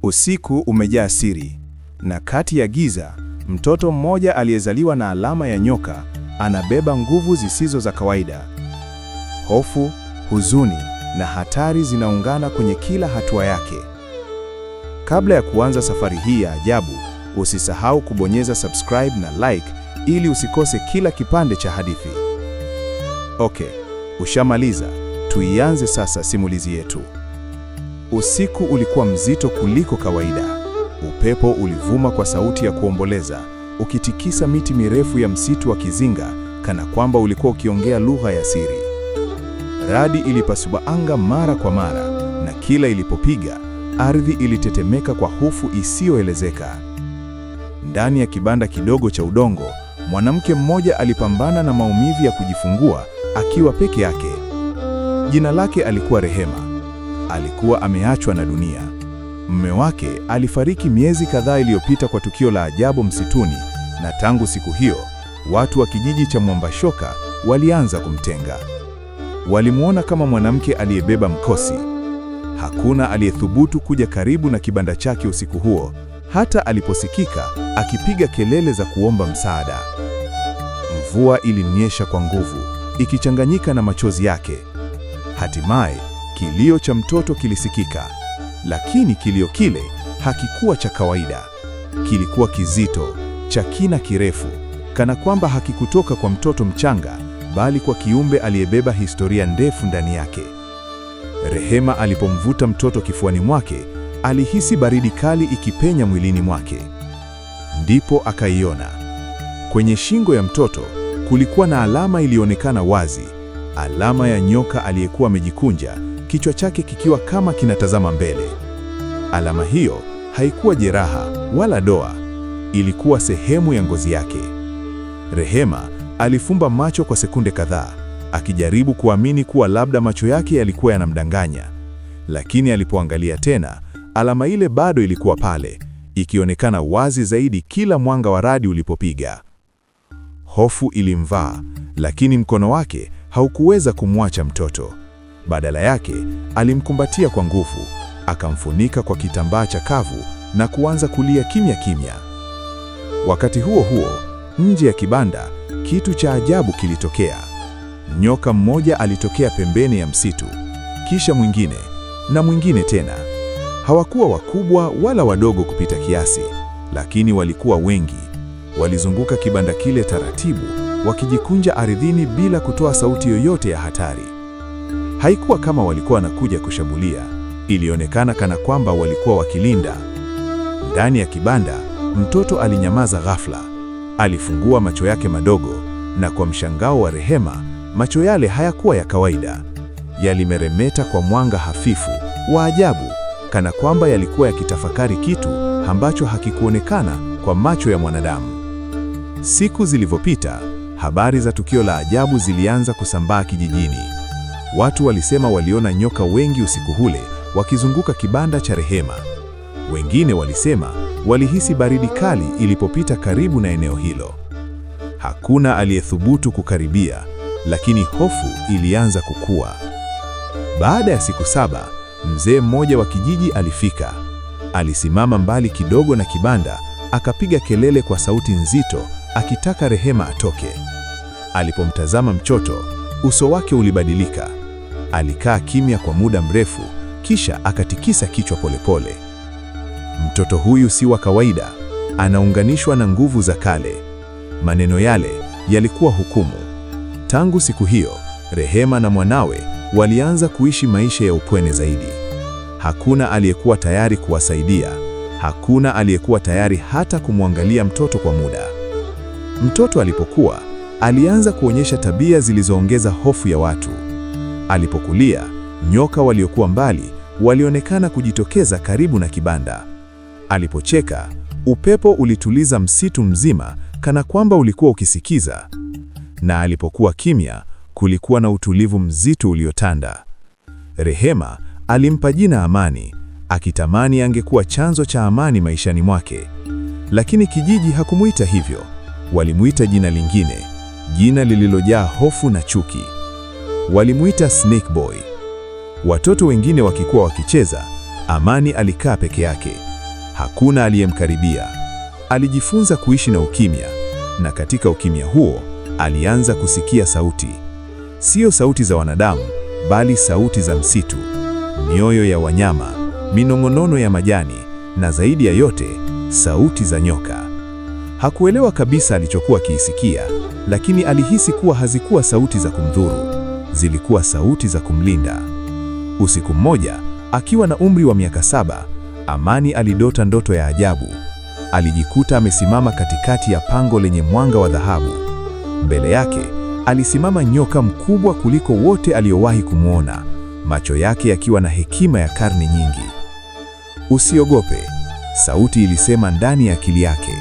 Usiku umejaa siri, na kati ya giza, mtoto mmoja aliyezaliwa na alama ya nyoka anabeba nguvu zisizo za kawaida. Hofu, huzuni na hatari zinaungana kwenye kila hatua yake. Kabla ya kuanza safari hii ya ajabu, usisahau kubonyeza subscribe na like ili usikose kila kipande cha hadithi. Okay, ushamaliza. Tuianze sasa simulizi yetu. Usiku ulikuwa mzito kuliko kawaida. Upepo ulivuma kwa sauti ya kuomboleza, ukitikisa miti mirefu ya msitu wa Kizinga kana kwamba ulikuwa ukiongea lugha ya siri. Radi ilipasua anga mara kwa mara, na kila ilipopiga, ardhi ilitetemeka kwa hofu isiyoelezeka. Ndani ya kibanda kidogo cha udongo, mwanamke mmoja alipambana na maumivu ya kujifungua akiwa peke yake. Jina lake alikuwa Rehema. Alikuwa ameachwa na dunia. Mume wake alifariki miezi kadhaa iliyopita kwa tukio la ajabu msituni, na tangu siku hiyo watu wa kijiji cha Mwambashoka walianza kumtenga. Walimwona kama mwanamke aliyebeba mkosi. Hakuna aliyethubutu kuja karibu na kibanda chake usiku huo, hata aliposikika akipiga kelele za kuomba msaada. Mvua ilinyesha kwa nguvu, ikichanganyika na machozi yake. Hatimaye kilio cha mtoto kilisikika, lakini kilio kile hakikuwa cha kawaida. Kilikuwa kizito, cha kina kirefu, kana kwamba hakikutoka kwa mtoto mchanga, bali kwa kiumbe aliyebeba historia ndefu ndani yake. Rehema alipomvuta mtoto kifuani mwake, alihisi baridi kali ikipenya mwilini mwake. Ndipo akaiona. Kwenye shingo ya mtoto kulikuwa na alama ilionekana wazi, alama ya nyoka aliyekuwa amejikunja, kichwa chake kikiwa kama kinatazama mbele. Alama hiyo haikuwa jeraha wala doa, ilikuwa sehemu ya ngozi yake. Rehema alifumba macho kwa sekunde kadhaa, akijaribu kuamini kuwa labda macho yake yalikuwa yanamdanganya. Lakini alipoangalia tena, alama ile bado ilikuwa pale, ikionekana wazi zaidi kila mwanga wa radi ulipopiga. Hofu ilimvaa, lakini mkono wake haukuweza kumwacha mtoto. Badala yake, alimkumbatia kwa nguvu, akamfunika kwa kitambaa cha kavu na kuanza kulia kimya kimya. Wakati huo huo, nje ya kibanda, kitu cha ajabu kilitokea. Nyoka mmoja alitokea pembeni ya msitu, kisha mwingine na mwingine tena. Hawakuwa wakubwa wala wadogo kupita kiasi, lakini walikuwa wengi. Walizunguka kibanda kile taratibu, wakijikunja ardhini bila kutoa sauti yoyote ya hatari. Haikuwa kama walikuwa wanakuja kushambulia, ilionekana kana kwamba walikuwa wakilinda. Ndani ya kibanda, mtoto alinyamaza ghafla. Alifungua macho yake madogo, na kwa mshangao wa Rehema, macho yale hayakuwa ya kawaida. Yalimeremeta kwa mwanga hafifu wa ajabu, kana kwamba yalikuwa yakitafakari kitu ambacho hakikuonekana kwa macho ya mwanadamu. Siku zilivyopita, habari za tukio la ajabu zilianza kusambaa kijijini. Watu walisema waliona nyoka wengi usiku ule wakizunguka kibanda cha Rehema. Wengine walisema walihisi baridi kali ilipopita karibu na eneo hilo. Hakuna aliyethubutu kukaribia, lakini hofu ilianza kukua. Baada ya siku 7, mzee mmoja wa kijiji alifika. Alisimama mbali kidogo na kibanda, akapiga kelele kwa sauti nzito, akitaka Rehema atoke. Alipomtazama mtoto, uso wake ulibadilika. Alikaa kimya kwa muda mrefu, kisha akatikisa kichwa polepole. Mtoto huyu si wa kawaida, anaunganishwa na nguvu za kale. Maneno yale yalikuwa hukumu. Tangu siku hiyo, Rehema na mwanawe walianza kuishi maisha ya upweke zaidi. Hakuna aliyekuwa tayari kuwasaidia, hakuna aliyekuwa tayari hata kumwangalia mtoto kwa muda. Mtoto alipokuwa, alianza kuonyesha tabia zilizoongeza hofu ya watu. Alipokulia, nyoka waliokuwa mbali walionekana kujitokeza karibu na kibanda. Alipocheka, upepo ulituliza msitu mzima kana kwamba ulikuwa ukisikiza. Na alipokuwa kimya, kulikuwa na utulivu mzito uliotanda. Rehema alimpa jina Amani, akitamani angekuwa chanzo cha amani maishani mwake. Lakini kijiji hakumuita hivyo. Walimuita jina lingine, jina lililojaa hofu na chuki. Walimuita Snake Boy. Watoto wengine wakikuwa wakicheza, Amani alikaa peke yake. Hakuna aliyemkaribia. Alijifunza kuishi na ukimya, na katika ukimya huo alianza kusikia sauti. Sio sauti za wanadamu, bali sauti za msitu, mioyo ya wanyama, minong'onono ya majani, na zaidi ya yote, sauti za nyoka. Hakuelewa kabisa alichokuwa akiisikia, lakini alihisi kuwa hazikuwa sauti za kumdhuru, zilikuwa sauti za kumlinda. Usiku mmoja, akiwa na umri wa miaka 7, Amani alidota ndoto ya ajabu. Alijikuta amesimama katikati ya pango lenye mwanga wa dhahabu. Mbele yake alisimama nyoka mkubwa kuliko wote aliyowahi kumwona, macho yake yakiwa na hekima ya karne nyingi. "Usiogope," sauti ilisema ndani ya akili yake.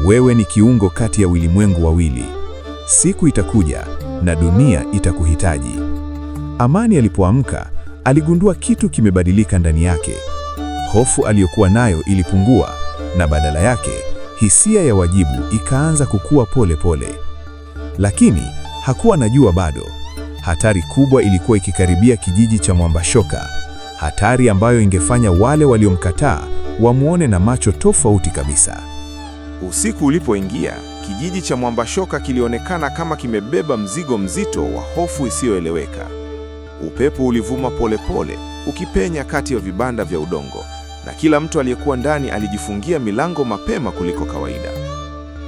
"Wewe ni kiungo kati ya ulimwengu wawili. Siku itakuja na dunia itakuhitaji." Amani alipoamka, aligundua kitu kimebadilika ndani yake. Hofu aliyokuwa nayo ilipungua na badala yake hisia ya wajibu ikaanza kukua pole pole. Lakini hakuwa anajua bado. Hatari kubwa ilikuwa ikikaribia kijiji cha Mwambashoka, hatari ambayo ingefanya wale waliomkataa wamwone na macho tofauti kabisa. Usiku ulipoingia, kijiji cha Mwambashoka kilionekana kama kimebeba mzigo mzito wa hofu isiyoeleweka. Upepo ulivuma polepole, ukipenya kati ya vibanda vya udongo, na kila mtu aliyekuwa ndani alijifungia milango mapema kuliko kawaida.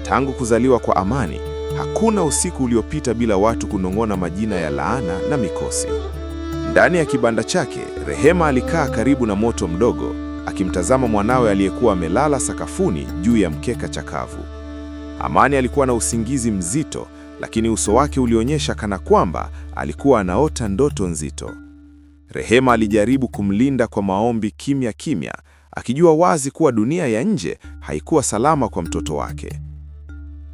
Tangu kuzaliwa kwa Amani, hakuna usiku uliopita bila watu kunong'ona majina ya laana na mikosi. Ndani ya kibanda chake, Rehema alikaa karibu na moto mdogo, akimtazama mwanawe aliyekuwa amelala sakafuni juu ya mkeka chakavu. Amani alikuwa na usingizi mzito, lakini uso wake ulionyesha kana kwamba alikuwa anaota ndoto nzito. Rehema alijaribu kumlinda kwa maombi kimya kimya, akijua wazi kuwa dunia ya nje haikuwa salama kwa mtoto wake.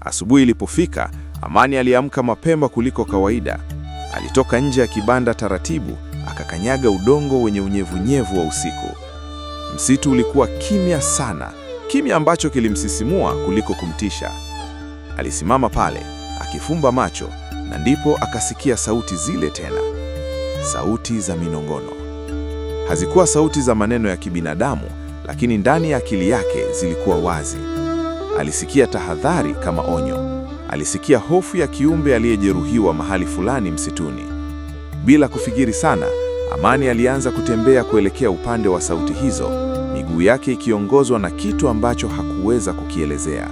Asubuhi ilipofika, Amani aliamka mapema kuliko kawaida. Alitoka nje ya kibanda taratibu, akakanyaga udongo wenye unyevunyevu wa usiku. Msitu ulikuwa kimya sana, kimya ambacho kilimsisimua kuliko kumtisha. Alisimama pale akifumba macho, na ndipo akasikia sauti zile tena, sauti za minongono. Hazikuwa sauti za maneno ya kibinadamu, lakini ndani ya akili yake zilikuwa wazi. Alisikia tahadhari kama onyo. Alisikia hofu ya kiumbe aliyejeruhiwa mahali fulani msituni. Bila kufikiri sana, Amani alianza kutembea kuelekea upande wa sauti hizo, miguu yake ikiongozwa na kitu ambacho hakuweza kukielezea.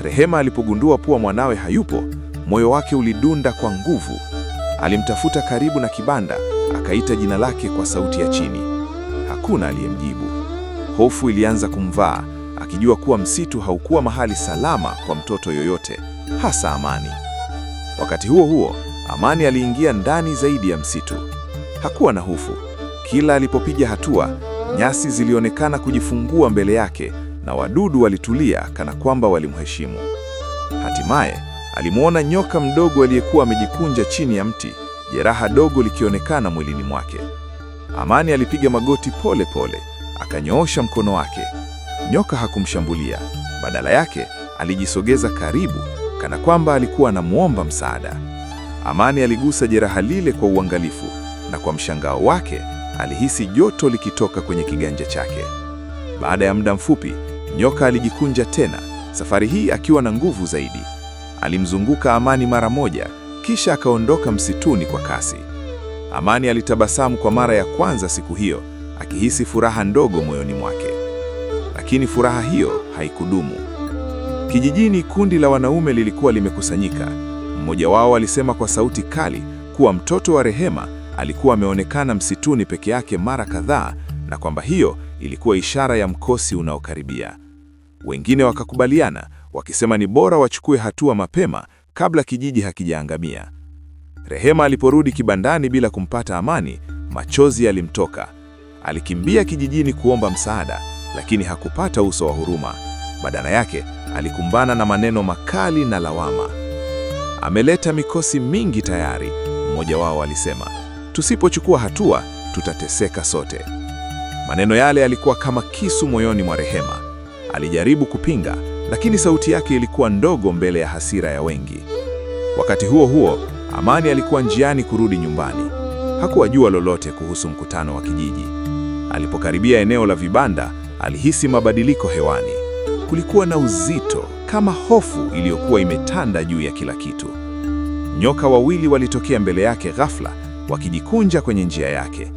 Rehema alipogundua kuwa mwanawe hayupo, moyo wake ulidunda kwa nguvu. Alimtafuta karibu na kibanda, akaita jina lake kwa sauti ya chini. Hakuna aliyemjibu. Hofu ilianza kumvaa, akijua kuwa msitu haukuwa mahali salama kwa mtoto yoyote, hasa Amani. Wakati huo huo, Amani aliingia ndani zaidi ya msitu. Hakuwa na hofu. Kila alipopiga hatua, nyasi zilionekana kujifungua mbele yake na wadudu walitulia kana kwamba walimheshimu. Hatimaye alimwona nyoka mdogo aliyekuwa amejikunja chini ya mti, jeraha dogo likionekana mwilini mwake. Amani alipiga magoti pole pole, akanyoosha mkono wake. Nyoka hakumshambulia. Badala yake alijisogeza karibu, kana kwamba alikuwa anamwomba msaada. Amani aligusa jeraha lile kwa uangalifu, na kwa mshangao wake alihisi joto likitoka kwenye kiganja chake. Baada ya muda mfupi, nyoka alijikunja tena, safari hii akiwa na nguvu zaidi. Alimzunguka Amani mara moja, kisha akaondoka msituni kwa kasi. Amani alitabasamu kwa mara ya kwanza siku hiyo, akihisi furaha ndogo moyoni mwake. Lakini furaha hiyo haikudumu. Kijijini, kundi la wanaume lilikuwa limekusanyika. Mmoja wao alisema kwa sauti kali kuwa mtoto wa Rehema alikuwa ameonekana msituni peke yake mara kadhaa na kwamba hiyo ilikuwa ishara ya mkosi unaokaribia. Wengine wakakubaliana, wakisema ni bora wachukue hatua mapema kabla kijiji hakijaangamia. Rehema aliporudi kibandani bila kumpata Amani, machozi yalimtoka. Alikimbia kijijini kuomba msaada, lakini hakupata uso wa huruma. Badala yake alikumbana na maneno makali na lawama. "Ameleta mikosi mingi tayari," mmoja wao alisema. "Tusipochukua hatua, tutateseka sote." Maneno yale yalikuwa kama kisu moyoni mwa Rehema. Alijaribu kupinga, lakini sauti yake ilikuwa ndogo mbele ya hasira ya wengi. Wakati huo huo, Amani alikuwa njiani kurudi nyumbani. Hakuwajua lolote kuhusu mkutano wa kijiji. Alipokaribia eneo la vibanda, Alihisi mabadiliko hewani. Kulikuwa na uzito, kama hofu iliyokuwa imetanda juu ya kila kitu. Nyoka wawili walitokea mbele yake ghafla, wakijikunja kwenye njia yake.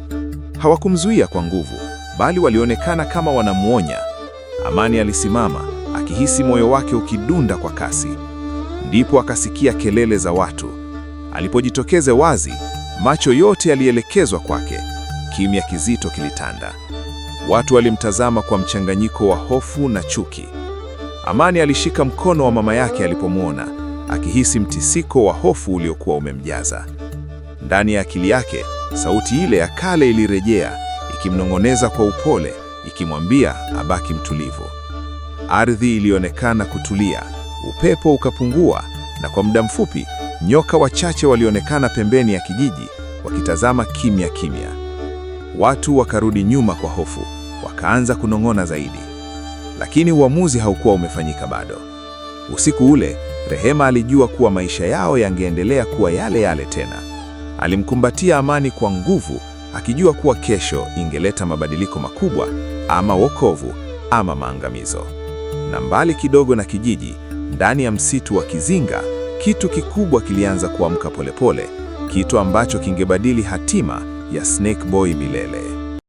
Hawakumzuia kwa nguvu, bali walionekana kama wanamuonya. Amani alisimama, akihisi moyo wake ukidunda kwa kasi. Ndipo akasikia kelele za watu. Alipojitokeza wazi, macho yote yalielekezwa kwake. Kimya kizito kilitanda. Watu walimtazama kwa mchanganyiko wa hofu na chuki. Amani alishika mkono wa mama yake alipomwona, akihisi mtisiko wa hofu uliokuwa umemjaza. Ndani ya akili yake, sauti ile ya kale ilirejea, ikimnong'oneza kwa upole, ikimwambia abaki mtulivu. Ardhi ilionekana kutulia, upepo ukapungua, na kwa muda mfupi nyoka wachache walionekana pembeni ya kijiji wakitazama kimya kimya. Watu wakarudi nyuma kwa hofu, wakaanza kunong'ona zaidi, lakini uamuzi haukuwa umefanyika bado. Usiku ule, Rehema alijua kuwa maisha yao yangeendelea kuwa yale yale tena. Alimkumbatia Amani kwa nguvu, akijua kuwa kesho ingeleta mabadiliko makubwa, ama wokovu ama maangamizo. Na mbali kidogo na kijiji, ndani ya msitu wa Kizinga, kitu kikubwa kilianza kuamka polepole, kitu ambacho kingebadili hatima ya Snake Boy milele.